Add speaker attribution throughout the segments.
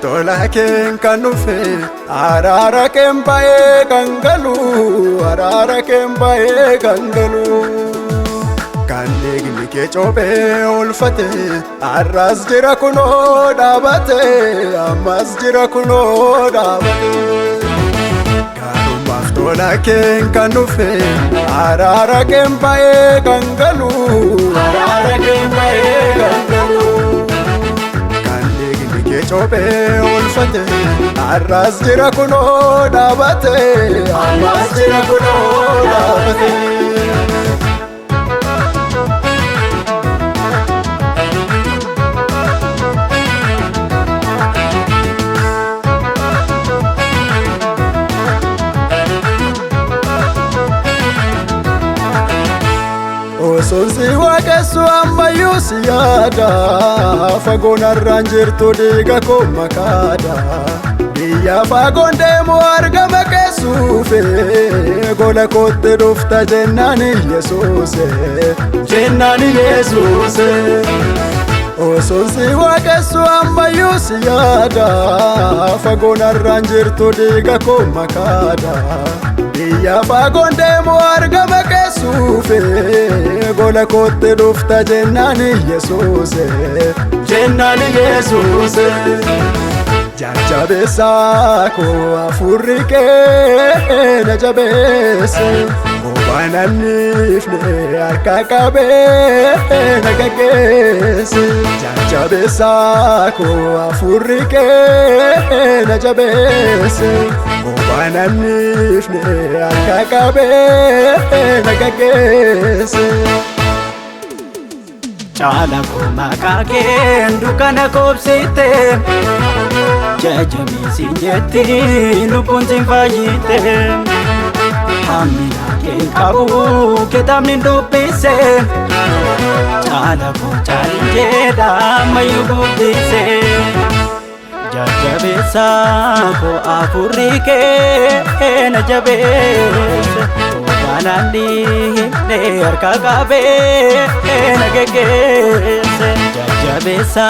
Speaker 1: Tola keen kan dhufe araara keen ba'ee kan galu araara keen ba'ee kan galu. Kan dhiigni kee cophee olfate har'as jira kunoo dhaabate ammas jira kunoo dhaabate. Gaarummaaf tola keen kan dhufe araara keen ba'ee kan galu araara keen ba'ee kan galu. Kan dhiigni kee cophee olfate har'as jira kunoo dhaabate ammas jira kunoo dhaabate. Osoon si waaqessu ammayyuu si yaada fagoon har'aan jirtu dhiiga koo makaadha. Biyya fagoon deemu argama keessuufe gola kootti dhufta jennaan Yesuuse jennaan Yesuuse. Osoon si waaqessu ammayyuu si yaada fagoon har'aan jirtu dhiiga koo makaadha. Biyya fagoon deemu argama keessuufe gola kootti dhufta jennaan Yesuuse jennaan Yesuuse. Jajjabeessaa koo hafuurri kee na jabeesse bobaan anniifne harka qabee na gaggeesse. Jajjabeessaa koo hafuurri kee na jabeesse bobaan anniifne harka qabee na gaggeesse.
Speaker 2: Caala koo maqaa keen dukkana koobsite jajjabeessi jetti lubbuun siin fayyite hammina keen qabu kitaabni dubbise caala koo caalin jedha ammayyuu guddise jajjabeessa koo hafuurri kee na jabeesse. Baanaan dhiibne harka qabee na geggeesse. Jajjabeessa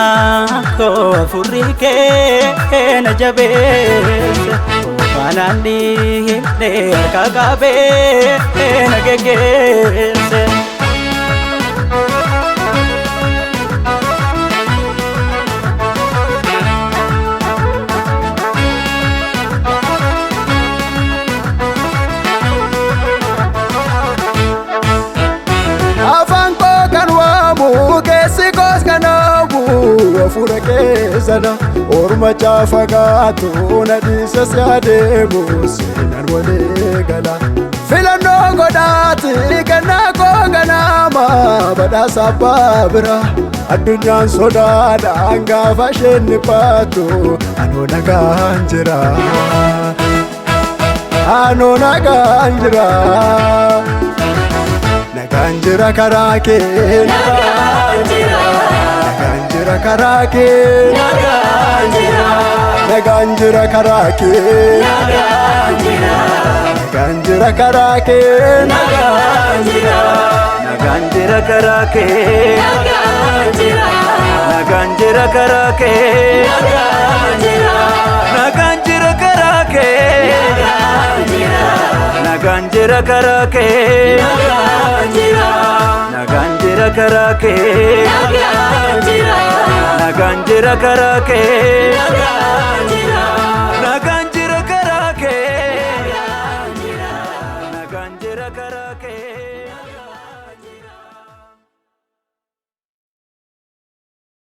Speaker 2: koo hafuurri kee na jabeesse. Baanaan dhiibne harka qabee na geggeesse.
Speaker 1: Afaan koo kan waamu keessi koos kan hawwu hafuura keessadha. Orma caafagaatu na dhiisa si adeemu seenaan walii gala. Filannoo godhaati kennaa koo ganaama badhaasa abbaa bira. Addunyaan sodaadhaan gaafa isheen dhiphattu anoo nagaan jira. Anoo nagaan jira. Nagaan jira karaa kee.
Speaker 2: Nagaan jira.
Speaker 1: Nagaan jira karaa kee.
Speaker 2: Nagaan jira.
Speaker 1: Nagaan jira karaa kee.
Speaker 2: Nagaan jira.
Speaker 1: Nagaan jira karaa kee.
Speaker 2: Nagaan jira. Nagaan jira karaa kee. Nagaan jira. Nagaan jira karaa kee. Nagaan jira. Nagaan jira karaa kee. Nagaan jira. Nagaan jira karaa kee. Nagaan jira. Nagaan jira karaa kee. Nagaan jira. Nagaan jira karaa kee.